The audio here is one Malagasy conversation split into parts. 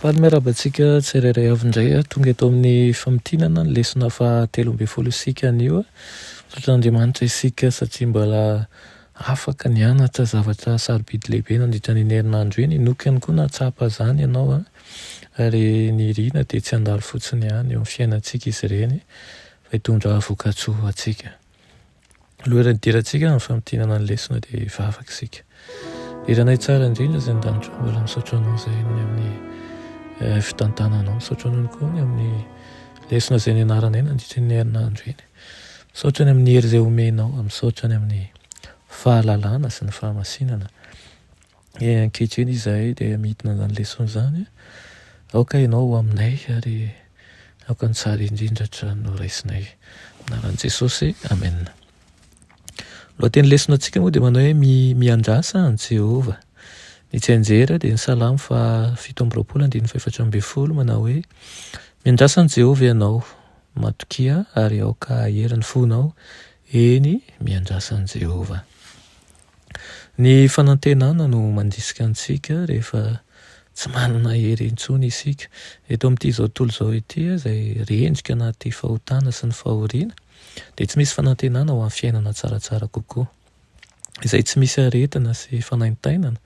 Faly miarahaba antsika tsirairay avy indray aho tonga eto amin'ny famintinana ny lesona faha 13 isika anio. Misaotra an'Andriamanitra isika satria mbola afaka nianatra zavatra sarobidy lehibe nandritra an'iny herinandro iny. Inoako ihany koa nahatsapa izany ianao ary ny irina dia tsy handalo fotsiny ihany eo amin'ny fiainantsika izy ireny fa hitondra vokatsoa ho antsika. Alohan'ny hidirantsika amin'ny famintinana ny lesona dia hivavaka isika. Iranay tsara indrindra izay an-danitra mbola misaotra anao izay ny amin'ny eh, fitantananao. Misaotra anao koa ny amin'ny lesona izay nianaranay nandritra ny herinandro iny. Misaotra ny amin'ny hery izay omenao, misaotra ny amin'ny fahalalana sy ny fahamasinana. Eh, ankehitriny izahay dia midina izany lesona izany. Aoka ianao ho aminay ary Aoka ny tsara indrindra hatrany no raisinay. Anaran'i Jesosy, Amen. Lohateny lesona antsika moa dia manao hoe miandrasa an'i Jehovah. Ny tsianjery dia ny Salamo faha 27 andininy faha 14 manao hoe miandrasa an'i Jehovah ianao, matokia ary aoka hahery ny fonao, eny miandrasa an'i Jehovah. Ny fanantenana no mandrisika antsika rehefa tsy manana hery intsony isika. Eto amin'ity izao tontolo izao ity izay rendrika anaty fahotana sy ny fahoriana dia tsy misy fanantenana ho an'ny fiainana tsaratsara kokoa. Izay tsy misy aretina sy fanaintainana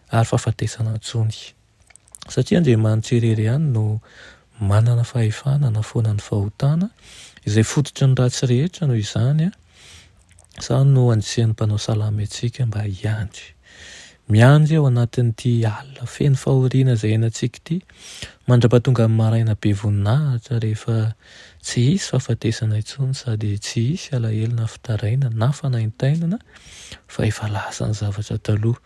ary fahafatesana intsony. Satria Andriamanitra irery ihany no manana fahefana hanafoana ny fahotana, izay fototry ny ratsy rehetra noho izany, izany no andrisihan'ny mpanao salamo antsika mba hiandry. Miandry ao anatin'ity alina feno fahoriana izay iainantsika ity, mandra-pahatongan'ny maraina be voninahitra rehefa tsy hisy fahafatesana intsony sady tsy hisy alahelo na fitarainana na fanaintainana fa efa lasa ny zavatra taloha.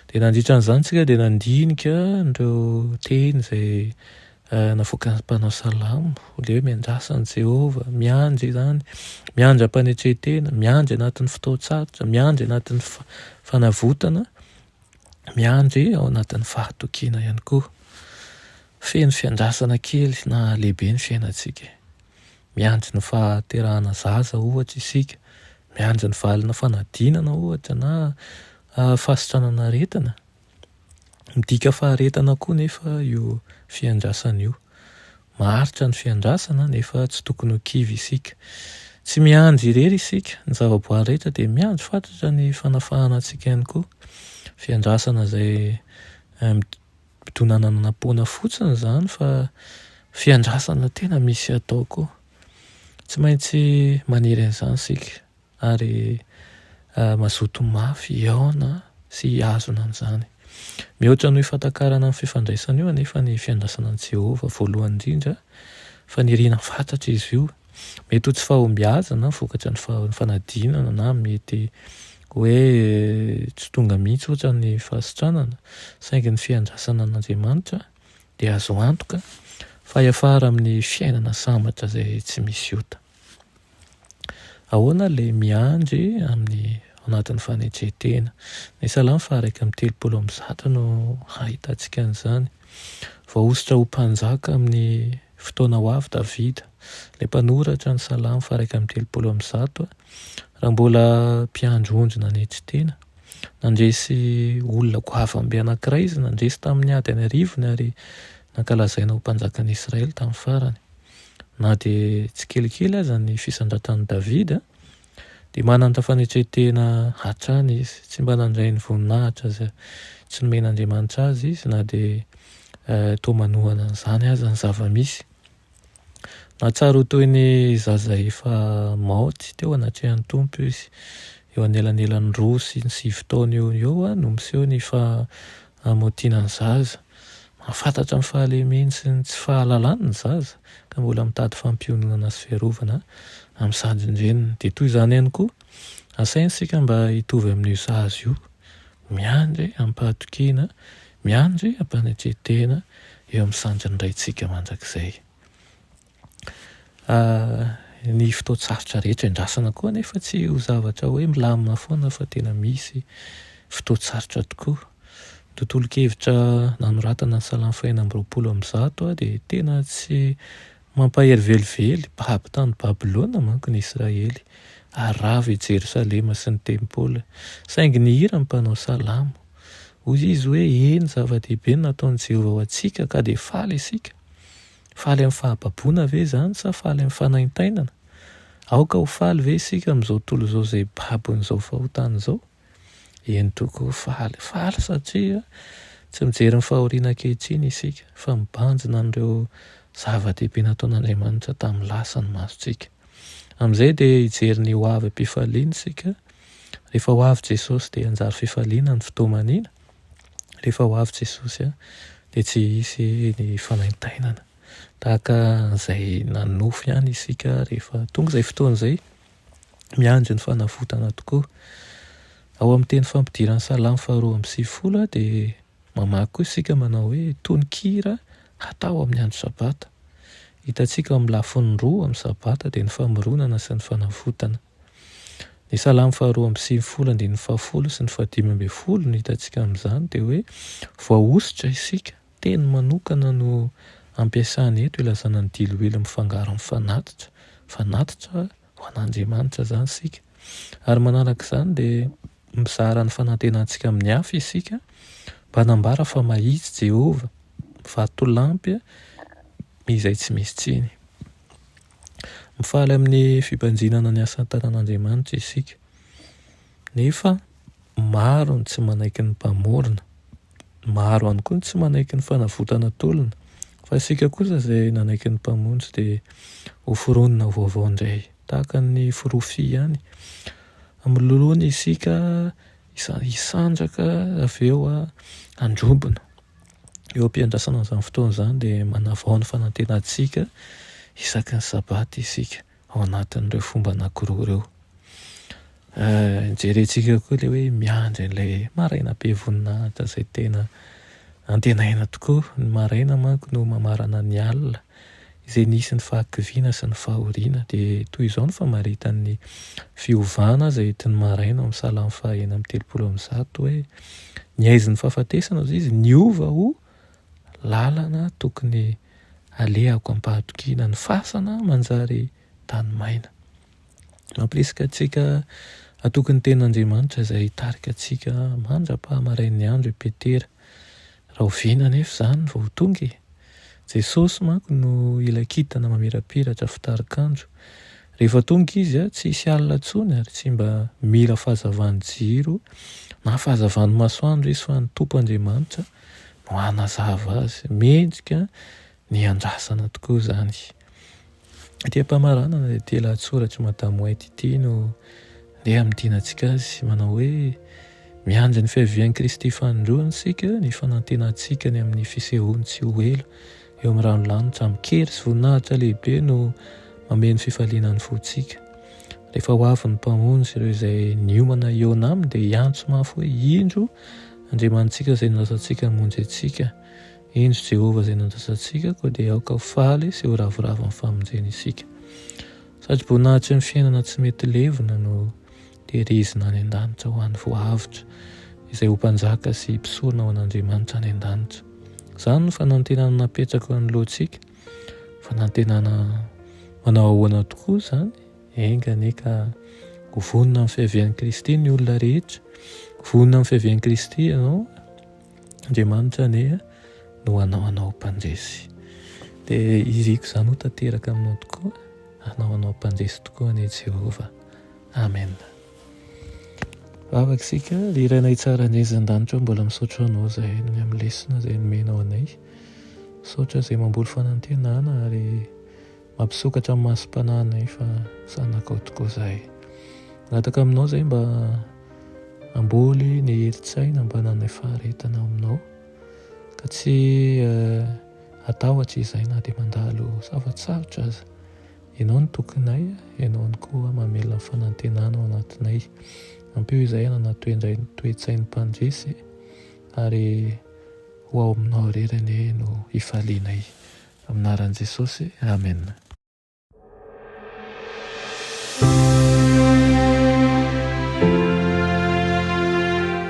Dia nandritra an'izany isika dia nandinika an'ireo teny izay navoakan'ny mpanao salamo, ilay hoe miandrasa an'i Jehovah, miandry izany, miandry am-panetren-tena, miandry anatin'ny fotoan-tsarotra, miandry anatin'ny fanavotana, miandry ao anatin'ny fahatokiana ihany koa. Feno fiandrasana kely na lehibe ny fiainantsika. Miandry ny fahaterahana zaza ohatra isika, miandry ny valina fanadinana ohatra na fahasitranana aretina. Midika faharetana koa nefa io fiandrasana io. Maharitra ny fiandrasana nefa tsy tokony ho kivy isika. Tsy miandry irery isika, ny zavaboary rehetra dia miandry fatratra ny fanafahana antsika ihany koa. Fiandrasana izay midonananam-poana fotsiny izany fa fiandrasana tena misy atao koa. Tsy maintsy maniry an'izany isika. ary mazoto mafy hihaona sy hihazona an'izany. Mihoatra noho io fahatakarana ny fifandraisana io anefa ny fiandrasana an'i Jehovah voalohany indrindra, faniriana fatratra izy io. Mety ho tsy fahombiazana vokatry ny fanadinana na mety hoe tsy tonga mihitsy ohatra ny fahasitranana, saingy ny fiandrasana an'Andriamanitra dia azo antoka fa hiafara amin'ny fiainana sambatra izay tsy misy ota. Ahoana ilay miandry amin'ny ao anatin'ny fanetren-tena? Ny Salamo faha 131 no ahitantsika an'izany. Voahosotra ho mpanjaka amin'ny fotoana ho avy Davida, ilay mpanoratra ny Salamo faha 131, raha mbola mpiandry ondry nanetry tena. Nandresy olona goavam-be anankiray izy, nandresy tamin'ny ady an'arivony ary nankalazaina ho mpanjakan'i Israely tamin'ny farany. Na dia tsikelikely aza ny fisandratan'i Davida, dia manana fanetren-tena hatrany izy. Tsy mba nandray ny voninahitra izay tsy nomen'Andriamanitra azy izy, na dia toa manohana an'izany aza ny zava-misy. Nahatsiaro ho toy ny zaza efa maoty teo anatrehan'ny Tompo izy. Eo anelanelan'ny roa sy ny sivy taona eo ho eo no miseho ny fahamaotiana ny zaza. Mahafantatra ny fahalemeny sy ny tsy fahalalany ny zaza ka mbola mitady fampiononana sy fiarovana amin'ny sandrin-dreniny. Dia toy izany ihany koa, asaina isika mba hitovy amin'io zaza io, miandry amim-pahatokiana, miandry am-panetren-tena eo amin'ny sandrin'ny Raintsika mandrakizay. Ny fotoan-tsarotra rehetra endrasana koa anefa tsy ho zavatra hoe milamina foana fa tena misy fotoan-tsarotra tokoa. Ny tontolon-kevitra nanoratana ny Salamo faha-126 dia tena tsy mampahery velively. Babo tany Babylona manko ny Israely ary rava i Jerosalema sy ny tempoliny. Saingy nihira ny mpanao salamo. Hoy izy hoe, Eny, zava-dehibe ny nataon'i Jehovah ho antsika, ka dia faly isika. Faly amin'ny fahababoana ve izany sa faly amin'ny fanaintainana? Aoka ho faly ve isika amin'izao tontolo izao izay babon'izao fahotana izao? Eny tokoa, faly. Faly satria tsy mijery ny fahoriana ankehitriny isika, fa mibanjina an'ireo zava-dehibe nataon'Andriamanitra tamin'ny lasa ny masontsika. Amin'izay dia hijery ny ho avy am-pifaliana isika. Rehefa ho avy Jesosy dia hanjary fifaliana ny fitomanina. Rehefa ho avy Jesosy dia tsy hisy ny fanaintainana. Tahaka an'izay nanonofy ihany isika rehefa tonga izay fotoana izay. Miandry ny fanavotana tokoa. Ao amin'ny teny fampidiran'ny Salamo faharoa amby sivifolo dia mamaky koa isika manao hoe tononkira hatao amin'ny andro Sabata. Hitantsika ao amin'ny lafiny roa amin'ny Sabata dia ny famoronana sy ny fanavotana. Ny Salamo faharoa amby sivifolo andininy fahafolo sy ny fahadimy ambin'ny folo no hitantsika amin'izany dia hoe voahosotra isika, teny manokana no ampiasana eto ilazana ny diloilo mifangaro amin'ny fanatitra, fanatitra ho an'Andriamanitra izany isika. Ary manaraka izany dia mizara ny fanantenantsika amin'ny hafa isika mba hanambara fa mahitsy Jehovah, vatolampy izay tsy misy tsiny. Mifaly amin'ny fibanjinana ny asan-tanan'Andriamanitra isika. Nefa maro ny tsy manaiky ny Mpamorona. Maro ihany koa ny tsy manaiky ny fanavotana tolona. Fa isika kosa izay nanaiky ny Mpamonjy dia ho foronina vaovao indray, tahaka ny forofy ihany. Miloloana isika hisandraka avy eo handrobona. Eo am-piandrasana an'izany fotoana izany dia manavao ny fanantenantsika isaky ny sabata isika ao anatin'ireo fomba anankiroa ireo. Jerentsika koa ilay hoe miandry an'ilay maraina be voninahitra izay tena antenaina tokoa. Ny maraina manko no mamarana ny alina izay nisy ny fahakiviana sy ny fahoriana. Dia toy izao ny famaritan'ny fiovana izay entin'ny maraina ao amin'ny Salamo faha 136 hoe ny haizin'ny fahafatesana hozy izy niova ho lalana tokony alehako am-pahatokiana, ny fasana manjary tany maina. Mampirisika antsika hatoky ny Tenin'Andriamanitra izay hitarika antsika mandra-pahamarain'ny andro i Petera. Rahoviana anefa izany vao ho tonga e? Jesosy manko no ilay kintana mamirapiratra fitarikandro. Rehefa tonga Izy, tsy hisy alina intsony ary tsy mba mila fahazavan'ny jiro na fahazavan'ny masoandro Izy fa ny Tompo Andriamanitra no hanazava azy. Mendrika ny handrasana tokoa izany. Ety am-pamaranana dia ity lahatsoratr'i Madame White ity no ndeha hamintinantsika azy, manao hoe, Miandry ny fiavian'i Kristy fanindroany isika, ny fanantenantsika ny amin'ny fisehoany tsy ho ela eo amin'ny rano lanitra amin-kery sy voninahitra lehibe no mameno fifaliana ny fontsika. Rehefa ho avy ny Mpamonjy, ireo izay niomana hihaona aminy dia hiantso mafy hoe, Indro Andriamanitsika izay nilaozantsika hamonjy antsika. Indro Jehovah izay nandrasantsika, koa dia aoka ho faly sy ho ravoravo amin'ny famonjeny isika. Satroboninahitry ny fiainana tsy mety levona no tehirizina any an-danitra ho an'ny voahavotra, izay ho mpanjaka sy mpisorona ho an'Andriamanitra any an-danitra. Izany no fanantenana napetraka eo anoloantsika. Fanantenana manao ahoana tokoa izany? Enga anie ka ho vonona amin'ny fiavian'i Kristy ny olona rehetra. Vonona amin'ny fiavian'i Kristy ianao. Andriamanitra anie no hanao anao mpandresy. Dia iriko izany ho tanteraka aminao tokoa, hanao anao mpandresy tokoa anie Jehovah. Amen. Vavaka isika, ry Rainay tsara any aiza an-danitra, mbola misaotra anao izahay ny amin'ny lesona izay nomenao anay. Misaotra izay mamboly fanantenana ary Mampisokatra ny masom-panahinay fa zanakao tokoa izahay. Mangataka aminao izahay mba hamboly ny herin-tsaina mba hananay faharetana ao aminao ka tsy hatahotra izahay na dia mandalo zava-tsarotra aza. Ianao no tokinay, Ianao ihany koa mamelona ny fanantenana ao anatinay. Ampio izahay hanana toe-tsain'ny mpandresy ary ho ao aminao irery anie no hifalianay. Amin'ny anaran'i Jesosy, Amen.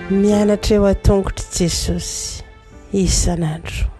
Mianatra eo an-tongotr'i Jesosy isan'andro.